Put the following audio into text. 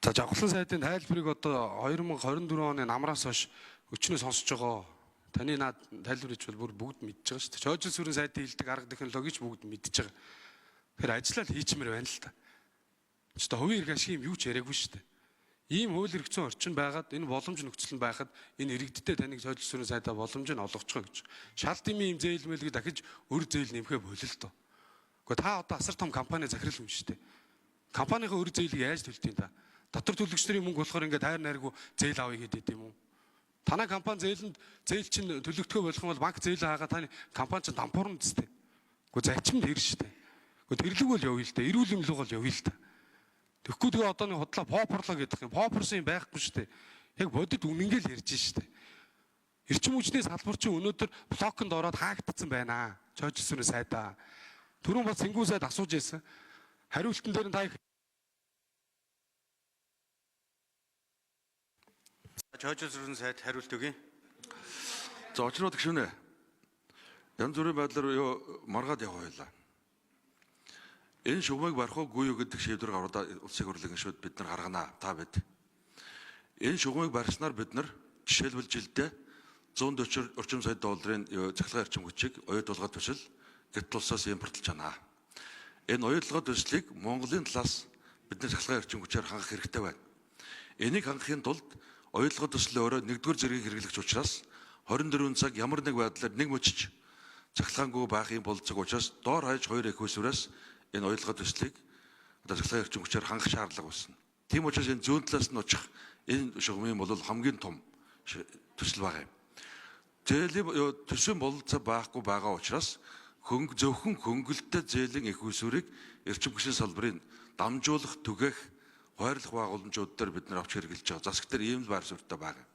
За, Жавхлан сайдын тайлбарыг одоо 2024 оны намраас хойш өчнөө сонсож байгаа. Таны наад тайлбар хийж бол бүр бүгд мэдж байгаа шүү дээ. Чойжил сүрэн сайдын хэлдэг арга технологич бүгд мэдж байгаа. Тэгэхээр ажиллаа л хийчмээр байна л та. Ч одоо хувийн эрх ашиг юм юу ч яриаггүй шүү дээ. Ийм хууль эрх зүйн орчин байгаад, энэ боломж нөхцөл нь байхад энэ иргэдтэй таныг чойжил сүрэн сайдаа боломж нь олгочихоо гэж. Шал дими юм зээл мэлгээ дахиж өр зээл нэмэхэ болил тоо. Гэхдээ та одоо асар том компани захирал юм шүү дээ. Компанийн өр зээлийг яаж төлдөг юм та? Дотор төлөгч нарын мөнгө болохоор ингээд хайр найргүй зээл авъя гэдэг юм уу? Танай компани зээлэнд зээл чинь төлөгдөхөө болох юм бол банк зээл хаагаа таны компани чинь дампуурна зү. Гэхдээ зарчим тэр шүү дээ. Гэхдээ тэрлэг бол явъя л да. Эрүүл юм луг бол явъя л да. Тэгэхгүй тэгээ одоо нэг худлаа попорлоо гэдэг юм. Попорсон юм байхгүй шүү дээ. Яг бодит үнэнгээ л ярьж шүү дээ. Эрчим хүчний салбар чинь өнөөдөр блоконд ороод хаагдцсан байна. Чойжил сүрэн сайдаа. Түрүүн бас Сэнгүү сайд асууж байсан. Хариултан дээр нь та их Чойжил сүрэн сайд хариулт өгье. За, очроод гишүүнээ. Янз бүрийн байдлаар юу маргаад явах байлаа. Энэ шугамыг барих уугүй юу гэдэг шийдвэр гаргадаа улсын хурлын гишүүд бид нар гаргана. Та бид. Энэ шугамыг барьснаар бид нар жишээлбэл жилдээ 140 орчим сая долларын цахилгаан эрчим хүчийг оюутулгаа төсөл Хятад улсаас импортлж байна. Энэ оюутулгаа төслийг Монголын талаас бидний цахилгаан эрчим хүчээр хангах хэрэгтэй байна. Энийг хангахын тулд оюутлагын төсөл өөрөө нэгдүгээр зэргийг хэрэглэгч учраас 24 цаг ямар нэг байдлаар нэг мөчж цахилгаангүй байх юм болцог учраас доор хаяж хоёр эх үүсвэрээс энэ оюутлагын төслийг одоо цахилгаан эрчим хүчээр хангах шаардлага үүснэ. Тийм учраас энэ зүүн талаас нь очих энэ шугамын бол хамгийн том төсөл байгаа юм. Зээлийн төсвийн бололцоо байхгүй байгаа учраас хөнгө зөвхөн хөнгөлөлттэй зээлийн эх үүсвэрийг эрчим хүчний салбарын дамжуулах, түгээх, хойрлох байгууламжууд дээр бид нар авч хэрэглэж байгаа. Засаг дээр ийм л байр суурьтай байгаа.